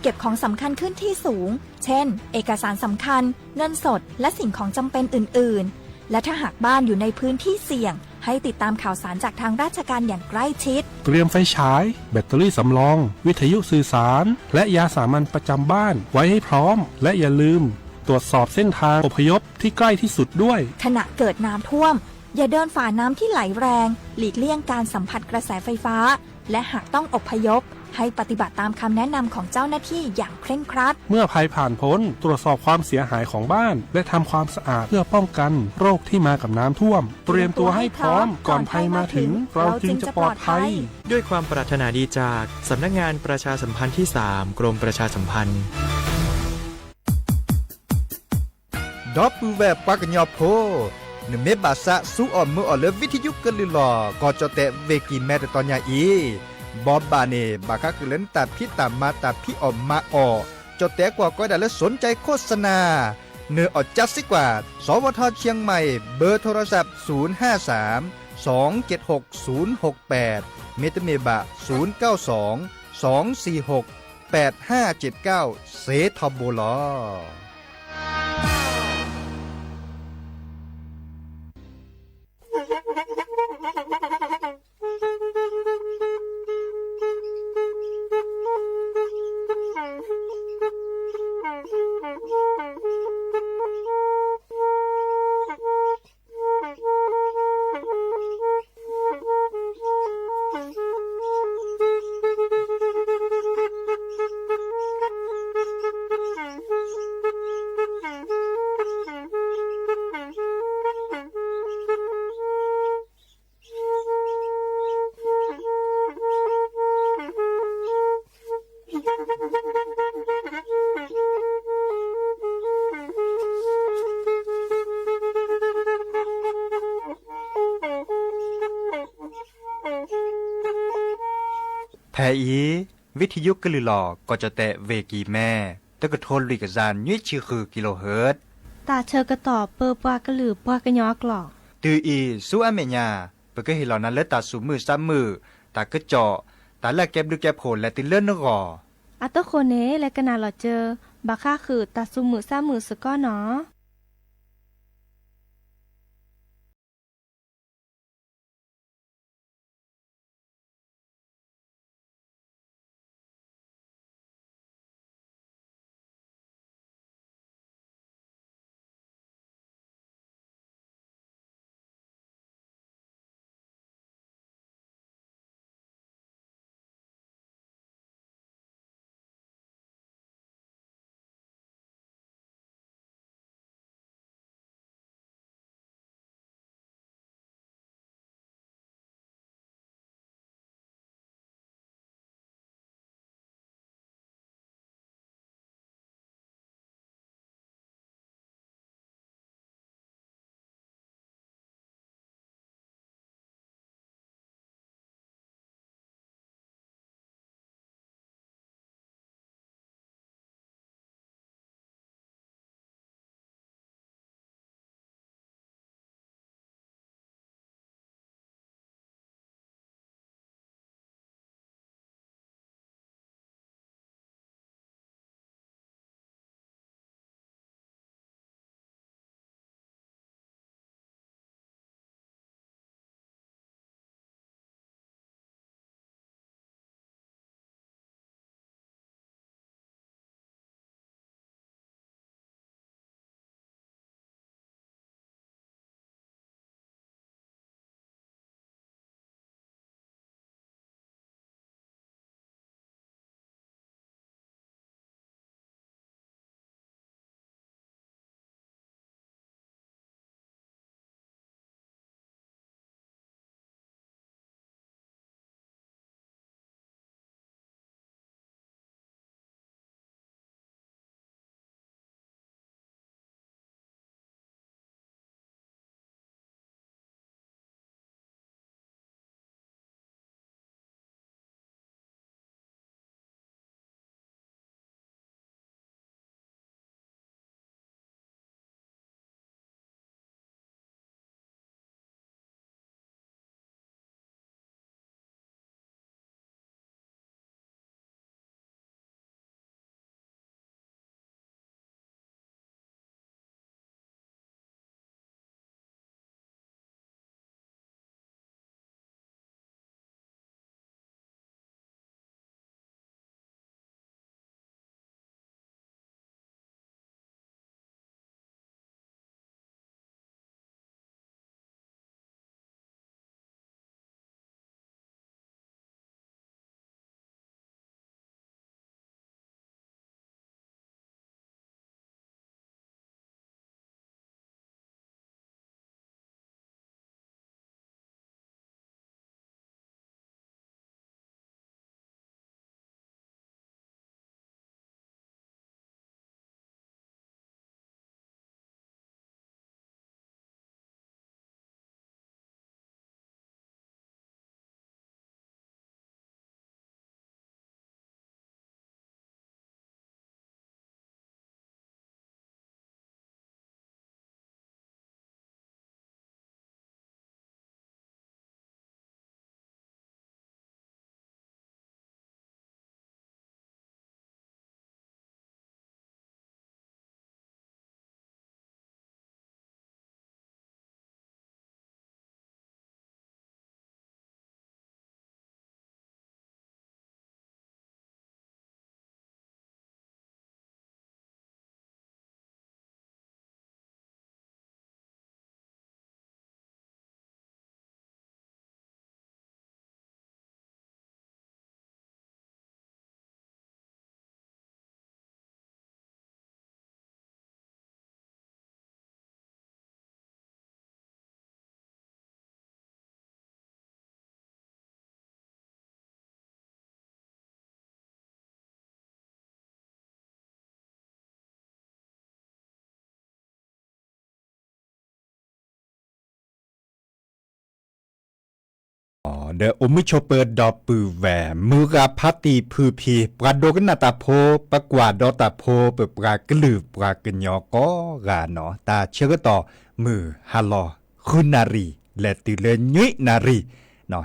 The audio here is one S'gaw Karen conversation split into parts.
เก็บของสำคัญขึ้นที่สูง เช่น เอกสารสำคัญ เงินสด และสิ่งของจำเป็นอื่นๆ และถ้าหากบ้านอยู่ในพื้นที่เสี่ยง ให้ติดตามข่าวสารจากทางราชการอย่างใกล้ชิด เตรียมไฟฉาย แบตเตอรี่สำรอง วิทยุสื่อสาร และยาสามัญประจำบ้านไว้ให้พร้อม และอย่าลืม ตรวจสอบเส้นทางอพยพที่ใกล้ที่สุดด้วย ขณะเกิดน้ำท่วม อย่าเดินฝ่าน้ำที่ไหลแรง หลีกเลี่ยงการสัมผัสกระแสไฟฟ้า และหากต้องอพยพ ให้ปฏิบัติตามคำแนะนำของเจ้าหน้าที่อย่างเคร่งครัด เมื่อภัยผ่านพ้น ตรวจสอบความเสียหายของบ้าน และทำความสะอาดเพื่อป้องกันโรคที่มากับน้ำท่วม เตรียมตัวให้พร้อม ก่อนภัยมาถึง เราจึงจะปลอดภัย ด้วยความปรารถนาดีจากสำนักงานประชาสัมพันธ์ที่สาม กรมประชาสัมพันธ์ ဒီပုၢ်ဝဲၢ်ပှၤကညီဖိ, နမ့ၢ်ဘၣ်သးစူအီၣ်မုာ်အီၣ်လၢ ဝံထယုကလုၢ်လီၢ် ကီၢ်ကၠီၣ်တဲၣ် ဝ့ၢ်ကံၢ်မဲ တတီၤညါအံၤ, ဘီဘၣ်န့ၣ် ဘၣ်ဃးဃုာ်လၢနတၢ်ဖံးတၢ်မၤ တၢ်ဖံးအီၣ်မၤအီၣ်, ကၠီၣ်တဲၣ်ကွၢ်ကီဒၣ်လၢ สนใจโฆษณา နၢ်အီၣ်ကၠါစ့ၢ်ကီး สวท เชียงใหม่ เบอร์โทรศัพท์ ศูนย์ห้าสาม สองเจ็ดหก ศูนย์หกแปด မ့တမ့ၢ်ဘၣ် ศูนย์เก้าสอง สองสี่หก แปดห้าเจ็ดเก้า စ့ၢ်ကီးဘၣ်လီၤ. ဖဲအံၤ ဝံထယုကလုၢ်လီၢ် ကီၢ်ကၠီၣ်တဲၣ် ဝ့ၢ်ကံၢ်မဲ တကထိလွံၢ်ကယၤနွံဆံဃု kilohertz တၢ်ဆၢကတီၢ်ပၢပှၤကလုာ်ပှၤကညီအကျိာ်. တုၤအံၤဆူအမဲာ်ညါ ပကဟ့ၣ်လီၤနၤလၢတၢ်သူၣ်မုာ်သးမုာ်, တၢ်ကစီၣ်, တၢ်လၢအကဲဘျုးကဲဖှိၣ်လဲၤတုၤလၢနဂီၢ်. အတဃိန့ၣ် လဲၤကနၣ်လီၤစၢၤ ဘၣ်ဃးဃုာ်တၢ်သူၣ်မုာ်သးမုာ်စ့ၢ်ကီးနီၤ. ဒီးအိၣ်မုာ်ဆိးပၢၤဒီပုၢ်ဝဲၢ် မုၢ်ဂၤဖါတံၢ်ဖုဖံ ပှၤဒိကနၣ်တၢ်ဖိ ပကွၢ်ဒီးတၢ်ဖိ ပပှၤကလုာ်ပှၤကညီကိးဂၤနီၤ တၢ်ဆၢကတီၢ် မုၢ်ဟါလီၤ ဃုနၣ်ရံၣ် လဲၤတုၤလၢနွံနၣ်ရံၣ်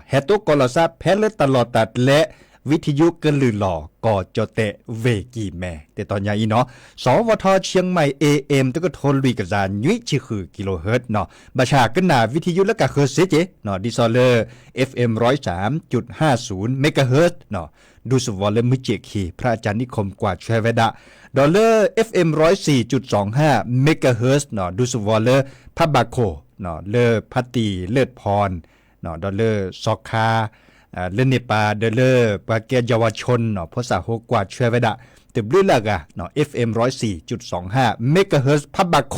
ဟဲတိကိးလီၤသးဖဲလၢတၢ်လီၢ်တၢ်ကျဲ ဝံထယုကလုာ်လီၤ ကီၢ်ကၠီၣ်တဲၣ်ဝ့ၢ်ကံၢ်မဲ တတီၤညါအံၤနီၤ စဝထ เชียงใหม่ เอเอ็ม တကထိလွံၢ်ကယၤနွံဆံဃု กิโลเฮิรตซ์ နီၤ ဘၣ်ဆၣ်ကနၣ်ဝံထယုလၢကးဃၢၤစ့ၢ်ကီး နီၤ ဒ်သိးလၢ เอฟเอ็ม ร้อยสามจุดห้าศูนย์ เมกะเฮิรตซ์ နီၤ ဒူသဝီလၢမုၢ်စ့ၣ်ခံ พระอาจารย์นิคม ကွၢ်ဆွဲဝဲဒၣ် ဒီးလၢ เอฟเอ็ม ร้อยสี่จุดสองห้า เมกะเฮิรตซ์ နီၤ ဒူသဝီလၢ พระบาโข နီၤ လၢဖါတံၢ်လၢၢ်ဖီၣ် နီၤ ဒီးလၢစီၤခါ လၢန့ၣ်ပၤ ဒီးလၢပှၤကဲ เยาวชน နီၤ ဖိသၣ်ဖိကွၢ်ဆွဲဝဲဒၣ် တဘျုးလၢ်ဂၤ เอฟเอ็ม ร้อยสี่จุดสองห้า เมกะเฮิรตซ์ พระบาโข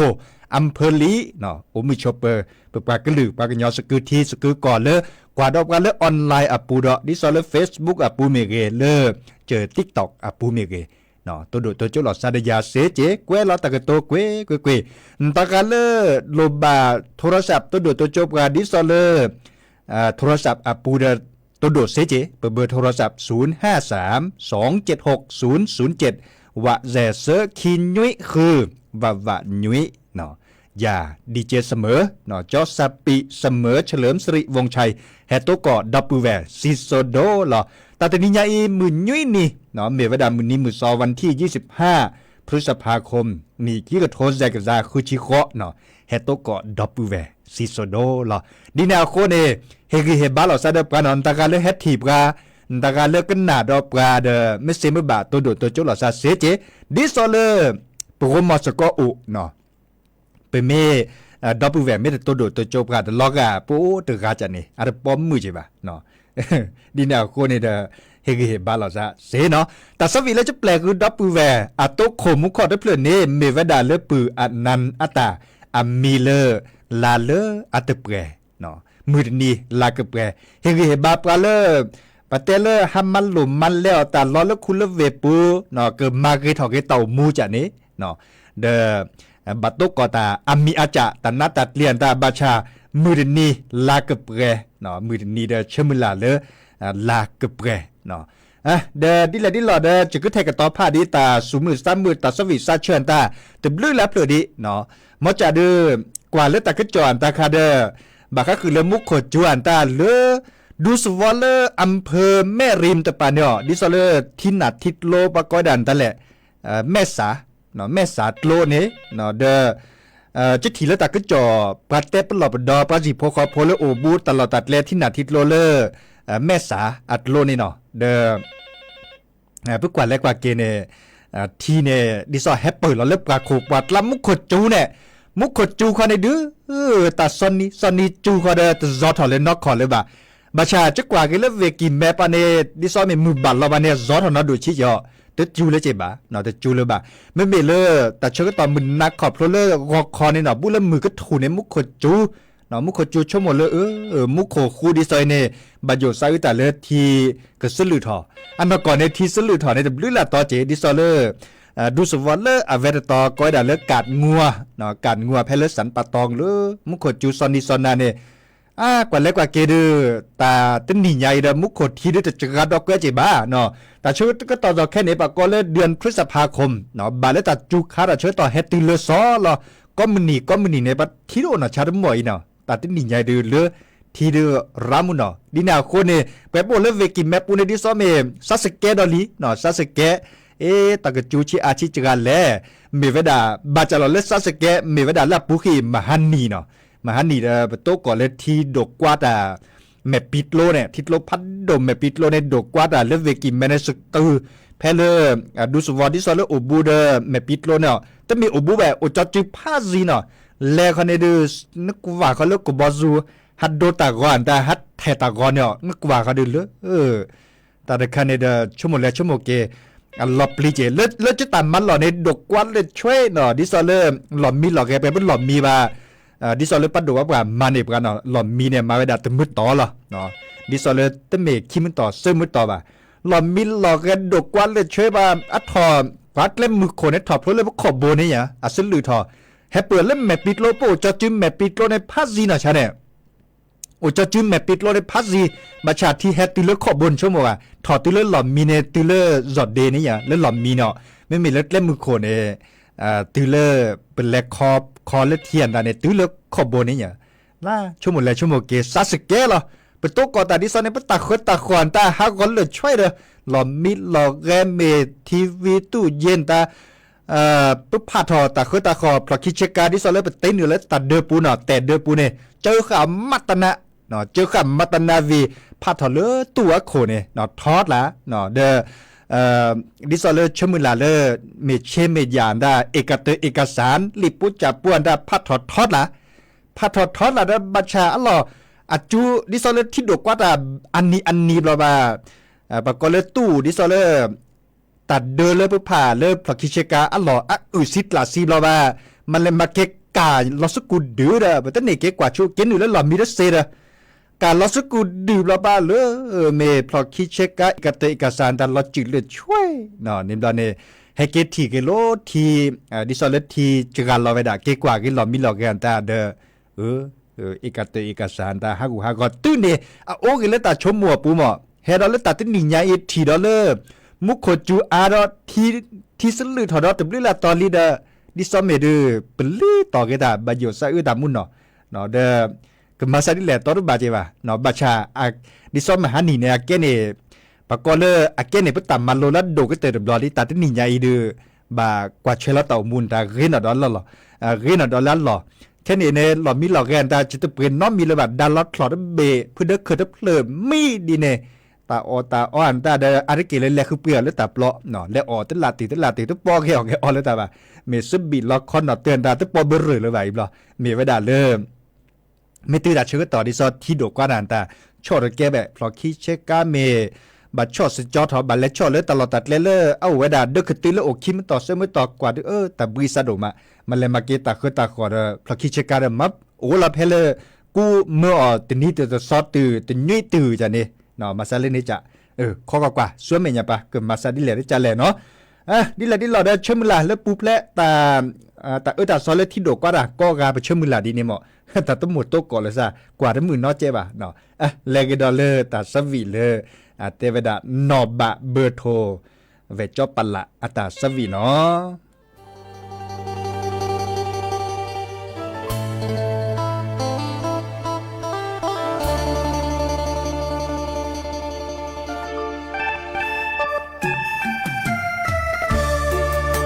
อำเภอลี နီၤ အိၣ်မုာ်ဆိးပၢၤ ပပှၤကလုာ် ပှၤကညီစကုထံစကုကီၢ်လၢ ကွၢ်ဒီးပှၤလၢ online အပူၤဒီး ဒ်သိးလၢ Facebook အပူၤမ့ၢ်ဂ့ၤ လၢ စၢၤ TikTok အပူၤမ့ၢ်ဂ့ၤ တိၢ်ဒိၣ်တိစၢၤလီၤစါဒီးယၤစ့ၢ်ကီး ကွဲးလီၤတၢ်ကတိၤကွ့ၢ်ကွ့ၢ်ကွ့ၢ် နတၢ်ဃးလၢ လိၣ်ဘၣ် โทรศัพท์ တိၢ်ဒိၣ်တိစၢၤပှၤ ဒ်သိးလၢ โทรศัพท์ အပူၤဒီး တိၢ်ဒိၣ်စ့ၢ်ကီး ပဘၢၣ် โทรศัพท์ ศูนย์ห้าสาม สองเจ็ดหก ศูนย์ศูนย์เจ็ด ဝးစဲးသၢ ခံနွံဃု ဝးဝးနွံ နီၤ ယၤ ดีเจ เสมอ နီၤ จอร์จ ซาปิ เสมอ เฉลิมสิริ วงศ์ชัย ဟဲတိကိးဒီပုၢ်ဝဲၢ် စံၣ်စိၤဒိလီၤ တၢ်တနံၤညါအံၤ မုၢ်နွံနံၤ နီၤ မ့ၢ်ဝဲဒၣ်မုၢ်နံၤမုၢ်သီ วันที่ยี่สิบห้า พฤษภาคม နံၣ်ခံကထိ စဲးကစၢ် ဃုဆံဃိး နီၤ ဟဲတိကိးဒီပုၢ်ဝဲၢ် စံၣ်စိၤဒိလီၤ ဒ်န့ၣ်အဃိန့ၣ် ဟ့ၣ်ဂံၢ်ဟ့ၣ်ဘါလီၤစါဒီးပှၤနီၤ နတၢ်ဃးလၢဟဲထံၣ်ပှၤ နတၢ်ဃးလၢကနၣ်ဒီးပှၤဒီး မ့ၢ်စ့မ့ၢ်ဘၣ် တိၢ်ဒိၣ်တိစၢၤလီၤစါစ့ၢ်ကီး ဒ်သိးလၢ ပဂိၢ်မီၢ်စ့ၢ်ကီးအိၣ် နီၤ ပမ့ၢ် ဒီပုၢ်ဝဲၢ်မ့ၢ်တတိၢ်ဒိၣ်တိစၢၤပှၤတလီၤဂာ် ပအိၣ်တဂၤကၢ်န့ၣ် အတပိာ်မုၣ်က့ၤဘၣ် ဒ်န့ၣ်အဃိန့ၣ်ဒီး ဟ့ၣ်ဂံၢ်ဟ့ၣ်ဘါလီၤစါစ့ၢ်နီၤ တၢ်ဆၢဝံၤလၢကပျဲၢ်ဃုာ်ဒီပုၢ်ဝဲၢ် အတိခိၣ်မူခိၣ်တဖျၢၣ်န့ၣ် မ့ၢ်ဝဲဒၣ်လၢပုၢ်အနၢ်အတၢ် အမံၤလၢ လါလၢအတပှဲၤ မုၢ်တနံၤလါကပှဲၤ ဟ့ၣ်ဂံၢ်ဟ့ၣ်ဘါပှၤလၢ ပတဲလၢဟးမၤလိာ်မၤလဲအီၤတၢ်လီၢ်လၢခူလၢဝ့ၢ်ပူၤ ကမၤဂ့ၤထီၣ်က့ၤတၢ်အိၣ်မူကၢ်န့ၣ် ဒီး ဘၣ်တိကိးတၢ်အမံၤအကၢ် တၢ်နးတၢ်ကျံၤအတၢ်ဘၣ်ဆၣ် မုၢ်တနံၤလါကပှဲၤ မုၢ်တနံၤဒီးဆၢမုၢ်လၢ်လၢ လါကပှဲၤ ဒီးဒ်လဲၣ်ဒ်လဲၣ်ဒီး ယကထဲးကတီၤဖးဒ်တၢ်သူၣ်မုာ်သးမုာ် တၢ်ဆီၣ်ဝံၣ်စါဆၢၣ်တၢ် တဘျုးလၢဖျၢၣ်ဒံး မ်ကၢ်ဒုး ကွၢ်လၢတၢ်ကစီၣ်အတၢ်ခါဒီး ဘၣ်ဃးဃုာ်လၢမူခိၣ်စူၤအတၢ်လၢ ဒူသဝီလၢ อำเภอแม่ริม တပၤန့ၣ်အီၤ ဒ်သိးလၢ ထံနၢ်ထံကျိပှၤကိးဝဲဒၣ်န့ၣ်တၢ်လဲၣ် မဲၢ်စး မဲၢ်စးကျိန့ၣ် ဒီး ကထံၣ်လၢတၢ်ကစီၣ် ပှၤတဲပလီၢ်ပဒီ ပှၤဟံၣ်ဖိဃီဖိလၢအိၣ်ဘူးတၢ်လီၢ်တၢ်ကျဲ ထံနၢ်ထံကျိလၢ မဲၢ်စးအကျိန့ၣ်နီၤ ဒီး ပကွၢ်လဲၤကွၢ်က့ၤန့ၣ် ထံန့ၣ် ဒ်သိးဟဲပၢၢ်လီၤလၢပှၢ်ခိၣ်ပှၢ်ကျါ မူခိၣ်စူၤန့ၣ် မူခိၣ်စူၤခီန့ၣ်ဒုး တၢ်စီၤနံၤ စီၤနံၤစူၤခီဒီး တဇီထီၣ်လၢနီၢ်ခီၣ်လၢၤဘၣ်. ဘၣ်ဆၣ်ကကွၢ်က့ၤလၢဝ့ၢ်ကံၢ်မဲပၤန့ၣ် ဒ်သိးမ့ၢ်မုၢ်ဘၣ်လီၤဘၣ်န့ၣ် အဇီထီၣ်နီတဒူၣ်ဆံးကီး တစူၤလၢၤဘၣ် တစူၤလၢၤဘၣ်. မ့မ့ၢ်လၢ တၢ်ဆၢကတီၢ်မုၢ်နၤခီၣ်ဖျိလၢဂီၤခီန့ၣ်နီၤ ဘူးလၢမုၢ်ကထူၣ်န့ၣ် မူခိၣ်စူၤ မူခိၣ်စူၤဆိကမိၣ်လၢ မူခိၣ်ဃူဒ်သိးအံၤန့ၣ် ဘၣ်ယိၣ်သးအုးတၢ်လၢထံကစလုၢ်ထီၣ် အနီၢ်ကီၢ်န့ၣ် ထံစလုၢ်ထီၣ်န့ၣ် တဘျုးလၢ်တီက့ၤ ဒ်သိးလၢ ဒူသဝီလၢအဝဲတတီၤ ကိးဝဲဒၣ်လၢ ကးငူၤ ကးငူၤဖဲလၢစၣ်ပာ်တီၤလၢ မူခိၣ်စူၤစီၤနံၤစီၤနၤန့ၣ် အါ ကွၢ်လဲၤကွၢ်က့ၤဒုး တၢ်တနံၤညါအံၤဒီး မူခိၣ်ထံဒုးတစှၤဒီးကွဲက့ၤဘၣ် တၢ်ဆၢကတီၢ်သိးခဲန့ၣ် ပှၤကိးလၢ เดือนพฤษภาคม ဘၣ်လၢတၢ်စူၤခါတၢ်ဆၢကတီၢ်ဟဲတုၤလၢစီၤလီၤ ကိးမုၢ်နံၤကိးမုၢ်နံၤန့ၣ် ပှၤထံဒုးအိၣ်နီၢ်ဆါတမီၢ်အံၤနီၤ တၢ်တနံၤညါအံၤဒုးလၢ ထံဒုးရါမုၢ်နီၤ ဒ်န့ၣ်အဃိန့ၣ် ပှၤပအိၣ်လၢဝ့ၢ်ကံၢ်မဲပူၤန့ၣ် ဒ်သိးမ့ၢ် စးစကဲဒီးလံ စးစကဲ အ့ တၢ်ကစူၤဆံးအါဆံးစှၤလဲၣ် မ့ၢ်ဝဲဒၣ် ဘၣ်စၢ်လီၤလၢစးစကဲ မ့ၢ်ဝဲဒၣ်လၢအပူၤဃံ မဟါနံၤနီၤ မဟါနံၤဒီး ပတိကိးလၢထံဒိၣ်ကွါတၢ် မဲာ်ပံၤကျိန့ၣ် ထံကျိဖးဒိၣ်မဲာ်ပံၤကျိန့ၣ် ဒိၣ်ကွါတၢ်လၢဝ့ၢ်ကံၢ်မဲန့ၣ် စတုၤ ဖဲလၢ ဒူသဝီဒ်သိးလၢအိၣ်ဘူးဒီးမဲာ်ပံၤကျိန့ၣ် တမ့ၢ်အိၣ်ဘူးဘၣ် အိၣ်ကၠီစုဖးယံၤနီၤ လဲၤခီန့ၣ်ဒုး နကွၢ်ဃီလၢကဘီယူၤ ဟးဒိတၢ်ဂီၤအတၢ် ဟးထဲးတၢ်ဂီၤန့ၣ် နကွၢ်ဃီဒုးလၢ တၢ်တခါန့ၣ်ဒီး ဆိကမိၣ်လဲၤဆိကမိၣ်က့ၤ အလီၤပျံၤက့ၤ လၢကတၢ်မၤလီၢ်န့ၣ် ဒိၣ်ကွါလၢာ်ဆွဲနီၤ ဒ်သိးလၢ လီၢ်မံလီၢ်ဂဲၤ ပှဲၤပလီၢ်မံဘၣ် ဒ်သိးလၢပှၤဒိၣ်ဝဲပှၤမၤန့ၢ်ပှၤနီၤ လီၢ်မံန့ၣ် မၤဝဲဒၣ်တမုၢ်တီၤလီၤ ဒ်သိးလၢတမ့ၢ်ခံမုၢ်တီၤ သၢမုၢ်တီၤဘၣ် လီၢ်မံလီၢ်ဂဲၤဒိၣ်ကွါလၢာ်ဆွဲဘၣ် အထီၣ် ပှၤကျဲမုၢ်ခိၣ်န့ၣ် ထီၣ်ဖျိလၢပခိၣ်ဘိန့ၣ်ယါ အစလုၢ်ထီၣ် ဟဲပၢၢ်လၢမဲာ်ပံၤကျိ ပအိၣ်ကၠီစုမဲာ်ပံၤကျိန့ၣ် ဖးယံၤနီၤဆါန့ၣ် အိၣ်ကၠီစုမဲာ်ပ့ၤကျိန့ၣ်ဖးစ့ၢ်, ဘၣ်ဆၣ်ထံဟဲတုၤလၢခီၣ်ဘိန့ၣ်ဆိကမိၣ်ဘၣ်, ထီၣ်တုၤလၢလီၢ်မံန့ၣ် တုၤလၢစီၤဒ့န့ၣ်ယါ လၢလီၢ်မံနီၤ, မ့မ့ၢ်လၢကျဲမုၢ်ခိၣ်န့ၣ် တုၤလၢပလဲၤခီလၢထံအတၢ်န့ၣ် တုၤလၢခီၣ်ဘိန့ၣ်ယါ, လၢဆိကမိၣ်လဲၤဆိကမိၣ်က့ၤ စးစကဲလီၤ. ပတိၢ်ကီၢ်တၢ်ဒ်သိးန့ၣ် ပတၢ်ဃၢတၢ်ဃီၣ်တၢ်ဟးဂီၤလၢာ်ဆွဲဒီး လီၢ်မံလီၢ်ဂဲၤမ့ၢ် ထံဝံတူၢ်ယ့ၢ်တၢ် ပဖးထီၣ်တၢ်ဃၢတၢ်ဃီၣ် ဖျိၣ်ခံဆ့ကၤ ဒ်သိးလၢပတ့နုာ်လၢတၢ်ဒၢပူၤနီၤ တဲာ်ဒၢပူၤန့ၣ် ကၢဃာ်မးတနါ, ကၢဃာ်မးတနါဝံၤ ဖးထီၣ်လၢတူၢ်အခိၣ်န့ၣ် ထီတၢ်, ဒီး ဒ်သိးလၢဆၢမုၢ်လၢ်လၢ မ့ၢ်ဆ့မ့ၢ်ယၤဒၣ် เอกสาร လံာ်ပူၤကၠၣ်ပူၤဒၣ် ဖးထီၣ်ထီတၢ်, ဖးထီၣ်ထီတၢ်ဒီး ဘၣ်ဆၣ်အလီၢ် အကၠူ ဒ်သိးလၢထံဒိၣ်ကွၢ်တၢ် အနံၤအနံၤဘျီဘၣ် ပကိးလၢတူၢ် ဒ်သိးလၢ တၢ်ဒၢလၢပဖးလၢဖျိၣ်ခံဆ့ကၤအလီၢ် အအုၣ်ဆံးကျၢ်ဆံးဘျီဘၣ်, မၤလဲၤမၤက့ၤကၢ်လီၤစကူၤဒုးဒီး ပတန့ၢ်က့ၤကွၢ်ဆူ က့ၤနုာ်လၢလီၢ်မံတစ့ဒီး ကၢ်လီၤစကူၤဒုးဘျီဘၣ်လၢ မ့ၢ်ဖျိၣ်ခံဆ့ကၤ เอกสาร တၢ်လီၤစုာ်လၢာ်ဆွဲ န့ၣ်ဘျီန့ၣ် ဟဲက့ၤထံၣ်က့ၤလီၤထံ ဒ်သိးလၢထံစှၤလီၤဝဲဒၣ် က့ၤကွၢ်က့ၤလီၢ်မံလီၢ်ဂဲၤတၢ်ဒီး เอกสาร တၢ်ဟးဂူာ်ဟးဂီၤတုၤန့ၣ် အအိၣ်ဂ့ၤလၢတၢ်ဆိကမိၣ်အပူၤမး, ဟဲဒီးလၢတၢ်တနံၣ်ညါအံၤထံၣ်ဒီးလၢ မူခိၣ်စူၤအါဒီး ထံစလုၢ်ထီၣ်ဒီးတဘျုးလၢတီၤလံဒီး ဒ်သိးမ့ၢ်ဒုး ပလံၤတီၢ်က့ၤတၢ် ဘၣ်ယိၣ်စးအၢတၢ်မူနီၢ်, ဒီး ကမၤစၢ်ဒ်လဲၣ်တီတဘၣ်က့ၤဘၣ်, ဘၣ်ဆၣ် ဒ်သိးမဟါနံၤန့ၣ် အကဲန့ၣ် ပကိးလၢအကဲန့ၣ် ပတၢ်မၤလိလၢအဒိၣ်ကတၢၢ်တဘျီလံ တၢ်တနံၣ်ညါအံၤဒုး ဘၣ်ကွၢ်ထွဲလီၤတၢ်အိၣ်မူန့ၣ်တၢ်ဂ့ၤနီၣ်ဒီးလီၢ်လီၢ်, ဂ့ၤနီၣ်ဒီးလၢအလီၢ်, ခဲန့ၣ်န့ၣ် လီၢ်မံလီၢ်ဂဲၤတၢ် ကတပှ့ၤနီတမံၤလၢၤဘၣ် ဒါလီၤချီၣ်တဘ့ၣ် ဖုဒၢခၢၣ်တဖျၢၣ်မံဒ်န့ၣ်, တၢ်အီၣ်တၢ်အီအတၢ်ဒီး အါတက့ၢ်လၢလဲၤဃုပှ့ၤအီၤလၢတၢ်ပျီ, လဲၤအီၣ်တလၢ်တံၢ်တလၢ်တံၢ် တပီဂဲၤအီၣ်ဂဲၤအီလၢတၢ်ဘၣ်, မ့ၢ်စဘံးလီခီနီၣ်တၢၢ်တၢ် တပီဘရၢၢ်လၢၤဘၣ်အံၤဘျီ, မ့ၢ်ဝဲဒၣ်လၢ မ့ၢ်တုၤဒၣ်ဆၢကတီၢ်ဒ်သိးထံဒိၣ်ကွၢ်တၢ် တၢ်ဆီၣ်တကဲဘၣ် ဖျိၣ်ခံဆ့ကၤမ့ၢ် ဘၣ်ဆီၣ်စကၠီထီၣ် ဘၣ်လဲၤဆီၣ်လၢတၢ်လီၢ်တၢ်ကျဲလၢအအိၣ်ဝဲဒၣ် ဒၢခတုလၢအိၣ်ခံမတီၢ်သၢမတီၢ်ကွၢ်ဒုး အၢ တၢ်ဘှံးစးဒိၣ်မး, မၤလဲၤမၤက့ၤတၢ်ဃၢတၢ်ဃီၣ်ဒီး ဖျိၣ်ခံဆ့ကၤဒီး မၤအိၣ်လီၤဖဲလၢ ကူမၢအီၤတနံၤတသီတုၤတနွံတုၤန့ၣ်, မၤစၢ်လၢန့ၣ်က ခီကွၢ်ကွၢ် ဆူမဲာ်ညါပၢ် ကမၤစၢ်ဒ်လဲၣ်ဒ်ကလဲၣ်နီၤ, ဒ်လဲၣ်ဒ်လဲၣ်ဒီး ဆၢမုၢ်လၢ်လၢပူၤဖျဲး တၢ်အၢတၢ်သီလၢထံဒိၣ်ကွၢ်တၢ်ကိးဂၤ ပဆၢမုၢ်လၢ်ဒ်န့ၣ်မး, တၢ်တမိၣ်တိကိးလၢၤစၢ် ကွၢ်တမုာ်နီတစဲးဘၣ်, လဲၤကဒီးလၢတၢ်ဆၢဝံၤလၢ တဲဝဲဒၣ် နီၢ်ဘၣ်ဘၢထိၣ် ဝဲၢ်ကၠီပလးအတၢ်ဆၢဝံၤနီၤ. တၢ်မိ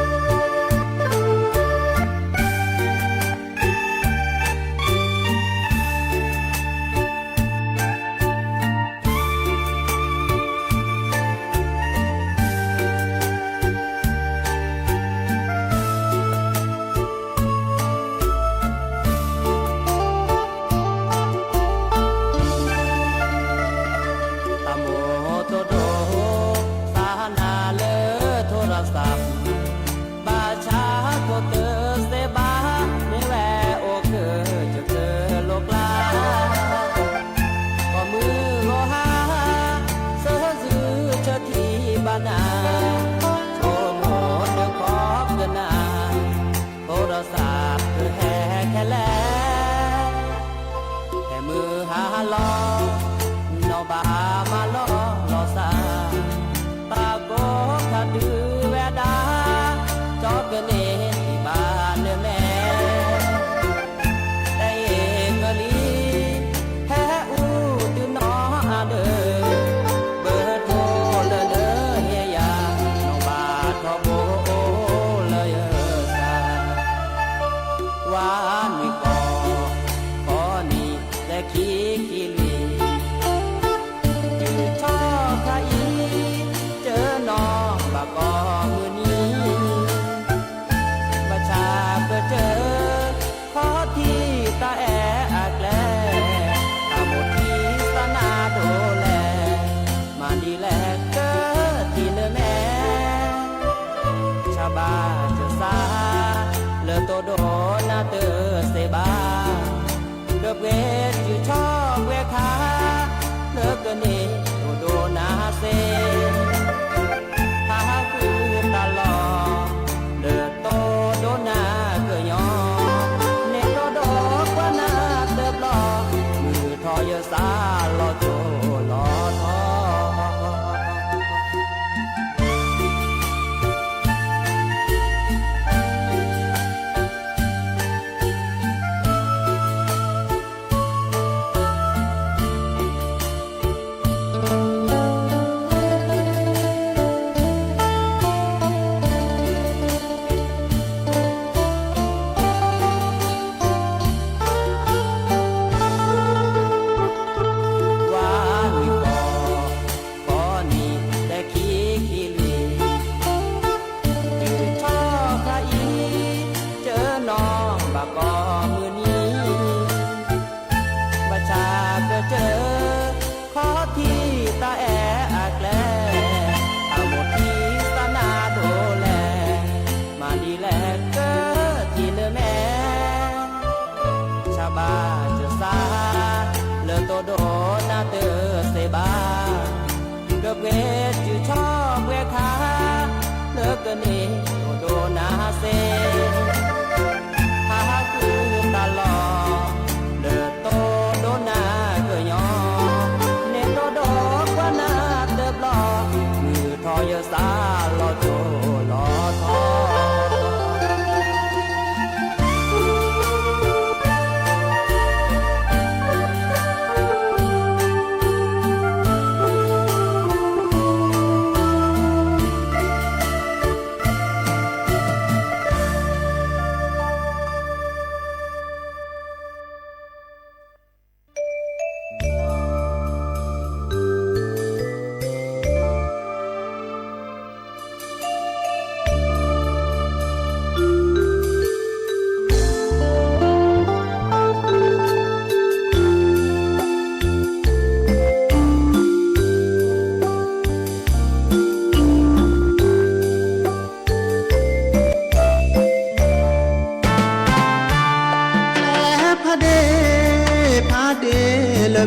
ၣ်တိၢ်ဒိၣ် သးနၤလၢထိၣ်ဒီးသး ဘၣ်ဆၣ်ထိၣ်တစဲးဘၣ် မ့ၢ်ဝဲအိၣ်ကၢၢ်ကၢၢ်လိာ်ကျါ ပိာ်မုၣ်ဂီၤဟါ ဆၢဇုဆၢထံၣ်ဘၣ်နၤ ဆိကမိၣ်တခီကနၣ် ထိၣ်ဒီးသးကဟဲခဲလၢာ် ဟဲမုၢ်ဟါလီၤ နီၢ်ဘၣ်မၤလီၤလီၤစၢ် တၢ်ကိးခါဒုးဝဲဒၣ် ကၠီကန့ၢ်ဘၣ်နမဲာ် တၢ်အ့ၣ်ကလံၤ ဟဲအူတုၤနီၢ်အါဒၢး ဘၢထိၣ်လၢနဟ့ၣ်ယၤ နီၢ်ဘၣ်ထီဘိအိၣ်လၢယသး ဝါနံၣ်ကီၢ် ခီနံၣ်လၢခံခံလွံၢ် တုၤထီၣ်ခါအံၤ တနီၢ်ဘၣ်ကီၢ်မုၢ်နံၤ ဘၣ်ဆၣ်ကတၢၢ် ခီထံတၢ်အဲၣ်အကျဲ တၢ်မိၣ်ထံသးနၤဒိၣ်လဲၣ် မၤဒ်လဲၣ်ကထံၣ်လၢမဲာ် ဆၣ်ဘၣ်ကစၢ် လၢတိၢ်ဒိၣ်နၤတစဲးဘၣ် လၢပှဲၤတုၤထီၣ်ပှဲၤခါ လၢကန့ၢ်တိၢ်ဒိၣ်နၤစ့ ဟးဃုတၢ်လီၢ် လၢတိၢ်ဒိၣ်နၤကညီ နဲတိၢ်ဒီးကွၢ်နၤတဘျီ မုၢ်ထီၣ်ယသး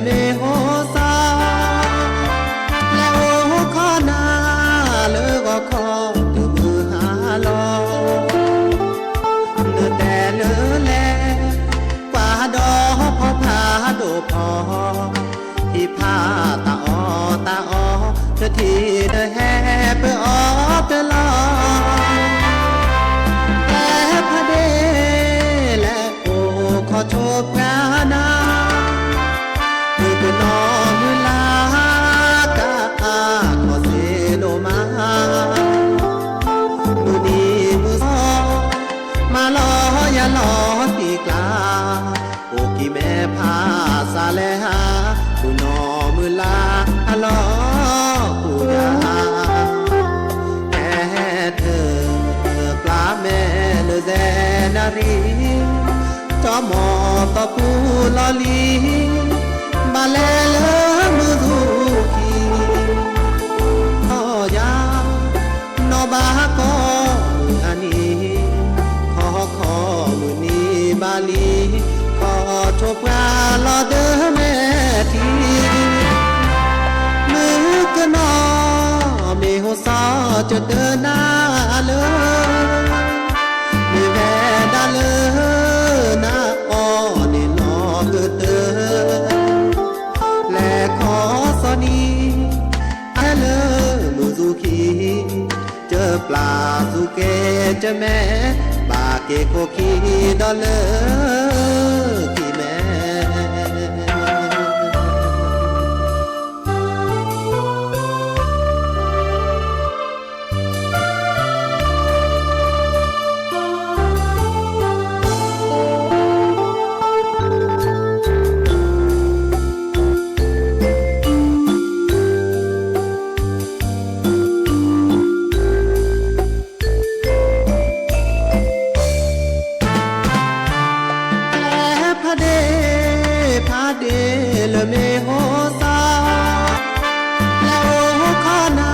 မ့ၢ်ဟိစါ, လဲၤအိၣ်ခိးနၤလၢဂီၤခီ တုၤမုၢ်ဟါလီၤ, နတဲလၢလဲၤ ကွၢ်ဒီးဖီဖးဒိၣ်ဖီ, ဟံးဖးတၢ်အီၣ်တၢ်အီ, တထံၣ်နဟဲပၢအီၣ်တလီၤ, လဲၤဖးဒ့ လဲၤအိၣ်ခိးဆိပှၤနၤ, မုၣ်ကနီၤမုၢ်လၢ် ကါအါခီၣ်စ့ဒိၣ်မး, မုၢ်နံၤမုၢ်သီ မၤလီၤယၤလီၤတံၢ်ကျါ, အိၣ်ကံၤမဲဖးစးလဲၤဟး, မုၢ်နီၤမုၢ်လၢ်အလီၤကူၣ်ယၤ, ဟဲထၢၣ်ပျၢ်မဲလၢစဲနရံၣ်, ကၠီမီၤသီပူၤလီၤလံ, ဘၣ်လဲၤလၢမုၢ်သူၣ်ခံ ယၤ, နီၢ်ဘၣ်ကိးမုၢ်အနံၤ, ခီခီမုၢ်နံၤဘၣ်လံ, ခီဆိပှၤလီၤဒၢမဲာ်ထံ, မုၣ်ကနီၤ မ့ၢ်ဟိစါ ကတၢၢ်နၤလၢ မ့ၢ်ဝဲဒၣ်လၢ နအီၣ်န့ၣ်လီၤကတၢၢ်, လဲၤခီစီၤနံၤ ဟဲလၢမုၢ်သူၣ်ခံ, ကပျၢ်သူၣ်ကဲကမဲ, ဘၣ်က့ၤခိၣ်ခံဒီးလၢခံမဲ ဖးဒ့ ဖးဒ့လၢမ့ၢ်ဟိစါ, လဲၤအိၣ်ခိးနၤ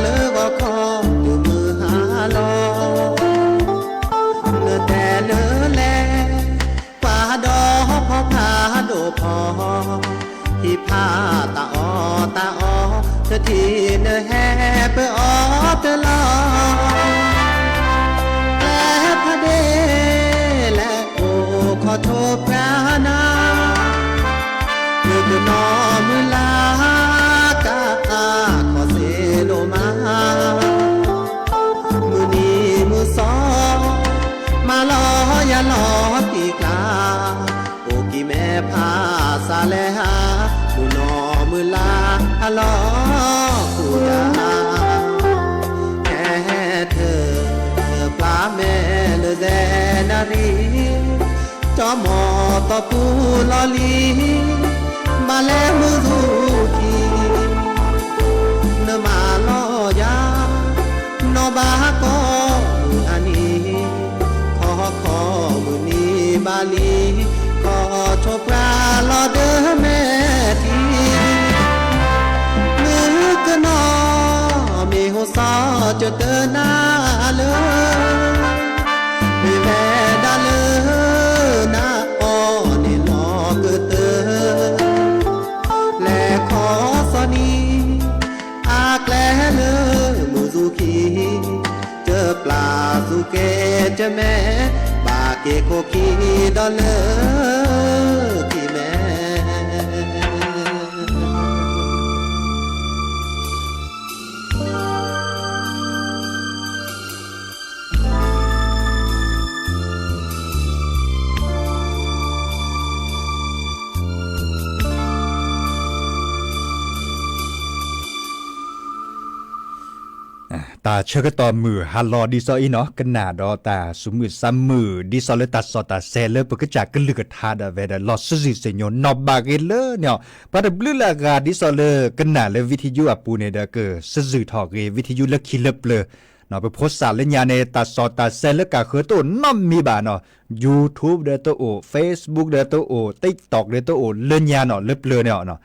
လၢဂီၤခီ တုၤမုၢ်ဟါလီၤ, နတဲလၢလဲၤ ကွၢ်ဒီးဖီဖးဒိၣ်ဖီ, ဟံးဖးတၢ်အီၣ်တၢ်အီ, တထံၣ်နဟဲပၢအီၣ်တလီၤ, လဲၤဖးဒ့ လဲၤအိၣ်ခိးဆိပှၤနၤ, မုၣ်ကနီၤမုၢ်လၢ် ကါအါခီၣ်စ့ဒိၣ်မး, မုၢ်နံၤမုၢ်သီ မၤလီၤယၤလီၤတံၢ်ကျါ, အိၣ်ကံၤမဲဖးစးလဲၤဟး, မုၢ်နီၤမုၢ်လၢ်အလီၤကူၣ်ယၤ, ဟဲထၢၣ်ပျၢ်မဲလၢစဲနရံၣ်, ကၠီမီၤသီပူၤလီၤလံ, ဘၣ်လဲၤမုၢ်သူၣ်ခံ နမၤလီၤယၤ, နီၢ်ဘၣ်ကိးမုၢ်အနံၤ, ခီခီမုၢ်နံၤဘၣ်လံ, ခီဆိပှၤလီၤဒၢမဲာ်ထံ, မုၣ်ကနီၤ မ့ၢ်ဟိစါ ကတၢၢ်နၤလၢ မ့ၢ်ဝဲဒၣ်လၢ နအီၣ်န့ၣ်လီၤကတၢၢ်, လဲၤခီစီၤနံၤ အကျဲလၢမုၢ်သူၣ်ခံ, ကပျၢ်သူၣ်ကဲကမဲ, ဘၣ်က့ၤခိၣ်ခံဒီးလၢခံမဲ တၢ်ဆၢကတီၢ်မုၢ်ဟါလီၤဒ်သိးအံၤနီၤ ကနၣ်ဒီးတၢ်သူၣ်မုာ်သးမုာ် ဒ်သိးလၢတၢ်စီၣ်တၢ်ဆဲးလၢပကစၢ်ကလုၢ်ကထါဒီး ဝဲဒၣ်လီၤစံးစံးစ့ၢ်ညီ နီၢ်ဘၣ်ဂ့ၤလၢန့ၣ်, ပှၤတဘျုးလၢအဂၤ ဒ်သိးလၢကနၣ်လၢ video အပူၤန့ၣ်ဒီး ကစံးစ့ၢ်ထီၣ်ဂ့ၤ video လၢခံလၢပျၢၤ, ပဖိသၣ်လၢညါန့ၣ် တၢ်စီၣ်တၢ်ဆဲးလၢကးဃၢတအိၣ်နီတမံၤဘၣ်နီၤ, YouTube ဒီးတအိၣ်, Facebook ဒီးတအိၣ်, TikTok ဒီးတအိၣ် လၢညါနီၤ လၢပျၢၤန့ၣ်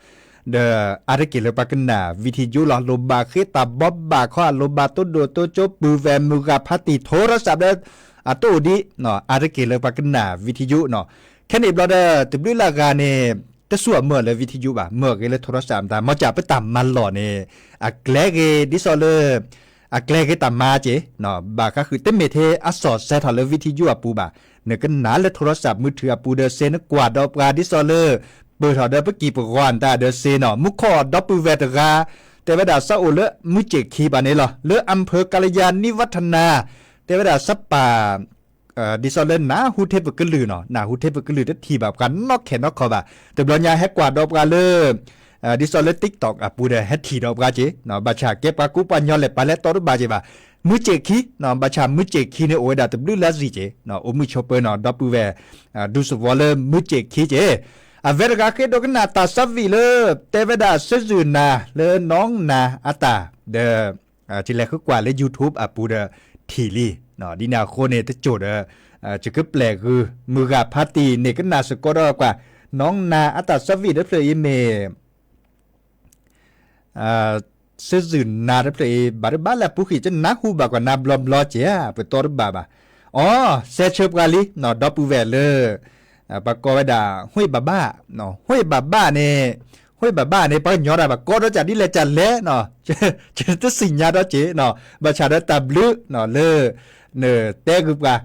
ဒီးအါတက့ၢ်လၢပှၤကနၣ် video လီၤ လိၣ်ဘၣ်ဃ့တၢ်ဘီဘၣ်ခီ အလိၣ်ဘၣ်တိဒိၣ်တိကၠိ ပုၢ်ဝဲၢ်မုၢ်ဂၤဖါတံၢ် ထိရစးဒီး အတအိၣ်ဒံး, အါတက့ၢ်လၢပှၤကနၣ် video နီၤ, ခဲန့ၣ်ဘျီဒီး တဘျုးလၢအဂၤန့ၣ် တစူၢ်အမုၢ်လၢ video ဘၣ်, မုၢ်ဂ့ၤလၢ Photoshop မတၤ, မ့ၢ်စ့ၢ်ပတၢ်မၤလီၢ်န့ၣ် အကျဲဂ့ၤ ဒ်သိးလၢ အကျဲဂ့ၤတၢ်မၤက့ၤ, ဘၣ်ဃးဃုာ်တမ့ၢ်ထဲအစီၤစဲထီၣ်လၢ video အပူၤဘၣ်, နကနၣ်လၢ Photoshop မုၢ်ထူၣ်အပူၤဒီးစ့, နကွၢ်ဒီးပှၤ ဒ်သိးလၢ ပၢၢ်ထီၣ်ဒီးပကံၢ်ပဂီၤအတၢ်ဒီးစ့နီၤ, မူခိၣ်ဒီပုၢ်ဝဲၢ်တဂၤ တဲဝဲဒၣ် စးအိၣ်လၢမုၢ်စ့ၣ်ခံဘၣ်န့ၣ်လီၤ, လၢ อำเภอกัลยาณิวัฒนะ, တဲဝဲဒၣ် စးပာ် ဒ်သိးလၢနၢ်ဟူထဲပကလုၢ်နီၤ, နၢ်ဟူထဲပကလုၢ်တထံၣ်ဘၣ်ပှၤနီၢ်ခဲနီၢ်ခီဘၣ်, တဘျီညါဟဲကွၢ်ဒီးပှၤလၢ ဒ်သိးလၢ TikTok အပူၤဒီး ဟဲထံၣ်ဒီးပှၤက့ၤ, ဘၣ်ဆၣ်ကဲပှၤကူပှၤညီလဲၣ် ပာ်လဲၤတီတဘၣ်က့ၤဘၣ်, မုၢ်စ့ၣ်ခံ, ဘၣ်ဆၣ်မုၢ်စ့ၣ်ခံန့ၣ် အိၣ်ဝဲဒၣ်တဘျုးလါစံၣ်က့ၤ, အိၣ်မုာ်ဆိးပၢၤနီၤ, ဒီပုၢ်ဝဲၢ် ဒူသဝီလၢမုၢ်စ့ၣ်ခံက့ၤ, အဝဲတဂၤဃ့ဒိကနၣ်တၢ်စးဝံၣ်လၢ တဲဝဲဒၣ် စ့ၣ်စူၣ်နၤ လၢနီၢ်နၤအတၢ်ဒီး ယလဲၤဃုကွၢ်လၢ YouTube အပူၤဒီးထံၣ်လံ, ဒ်န့ၣ်အဃိန့ၣ် တစိၢ်ဒီး ယကပျဲၢ်ဂုာ် မုၢ်ဂၤဖါတံၢ်န့ၣ် ကနၣ်စ့ၢ်ကီးဒီးကွၢ် နီၢ်နၤအတၢ်စးဝံၣ်တဖျၢၣ်အံၤမ့ၢ် စ့ၣ်စူၣ်နၤတဖျၢၣ်အံၤ ဘၣ်တဘၣ်လၢအပူၤဃံၣ် ကနၢ်ဟူဘၣ်ကွၢ်နၤဘျီဘျီက့ၤဧါ, ပတီတဘၣ်ဘၣ်, အိ စဲးဆၢပှၤလံ, ဒီပုၢ်ဝဲၢ်လၢ ပှၤကိးဝဲဒၣ် ဟွ့ၣ်ဘၣ်ဘၣ်, ဟွ့ၣ်ဘၣ်ဘၣ်န့ၣ်, ဟွ့ၣ်ဘၣ်ဘၣ်န့ၣ် ပှၤကညီဒၣ်ဘၣ် ကိးဒီးကးဒ်လဲၣ်ကးလဲၣ်နီၤ, တသ့ၣ်ညါဒီးက့ၤနီၤ, ဘၣ်ဆၣ်ဒီးတၢ်ဘျုးလၢ နတဲဂုာ်ပှၤ,